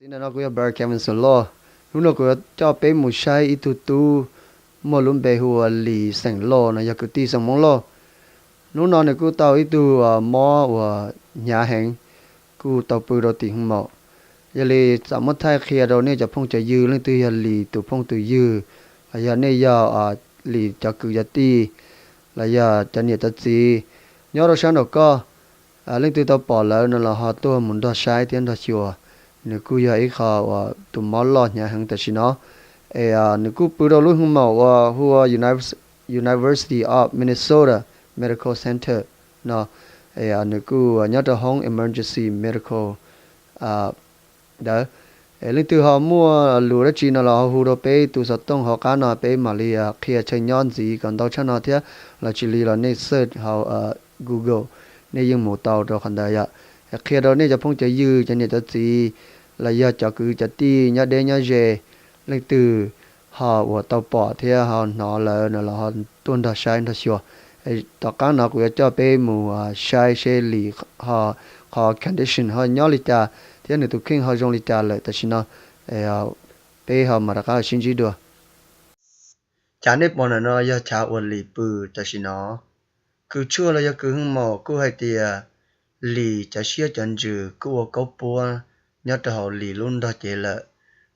Ntawm no kuv yog Brother Kevin xeem Lauj. Hnub no kuv yuav coj peb mus saib ib tug tub muaj lub npe hu ua Lis xeem Lauj no, yog kwv tij xeem Hmoob Lauj. Hnub no nws kuj tau ib tug mob uas hnyav heev, kuj tau pw rau tim hoo maum. Yog li txawm muab thaij qhia rau nej cov phooj cov ywg, leej twg yog Lis tus phooj tus ywg, los yog nej yog Lis cov kwv cov tij, los yog cov niam cov txiv nyob rau sab nraum koj, leej twg tau pom lawm no los ho tuaj mus nrog saib thiab nrog xyuas. Nws kuj yog ib qho uas tus mob loj hnyav heev tam sim no, es nws kuj pw rau lub hoo maum uas hu ua University of Minnesota Medical Center no. Nws kuj nyob rau hoob emergency medical ntawd. Leej twg ho muaj lus dab tsi no los ho hu rau peb tus xov tooj hauv qab no, peb mam li qhia chaw nyob ntxiv kom ntau tshaj no thiab. Los tsis li los nej search hauv Google, nej yeej mus tau rau qhov ntawd yom. Qhia rau nej cov phooj cov ywg, cov niam cov txiv, los yog cov kwv cov tij nyob deb nyob ze, leej twg ho uas tau pom thiab ho hnov lawm no los ho tuaj nrog saib nrog xyuas. Tom qab no kuv yuav coj peb mus saib seb Lis ho qhov condition ho nyob li cas thiab nws tus kheej ho zoo li cas lawm tam sim no. Peb ho mam rov qab sib ntsib dua. Chav nej pom ntawm no yog chav uas Lis pw tam sim no. Kws tshuaj los yog kws hoo maum kuj hais tias Lis cov siab cov ntsws kuj ua kaub puab nyob rau hauv Lis lub nrog cev lawm.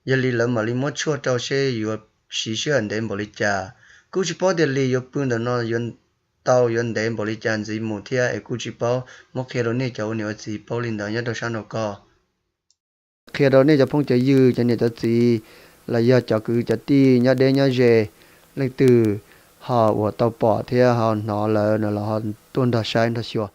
Yog li lawv mam li muab tshuaj rau seb yuav siv sij hawm ntev npaum li cas. Kuj tsis paub tias Lis yuav pw ntawm no yuav tau yuav ntev npaum li cas ntxiv mus thiab, es kuj tsis paub. Muab qhia rau nej cov ua niam ua txiv paub li ntawd nyob rau sab nraum koj. Qhia rau nej cov phooj cov ywg, cov niam cov txiv, los yog cov kwv cov tij nyob deb nyob ze, leej twg ho uas tau pom thiab ho hnov lawm no los ho tuaj nrog saib nrog xyuas.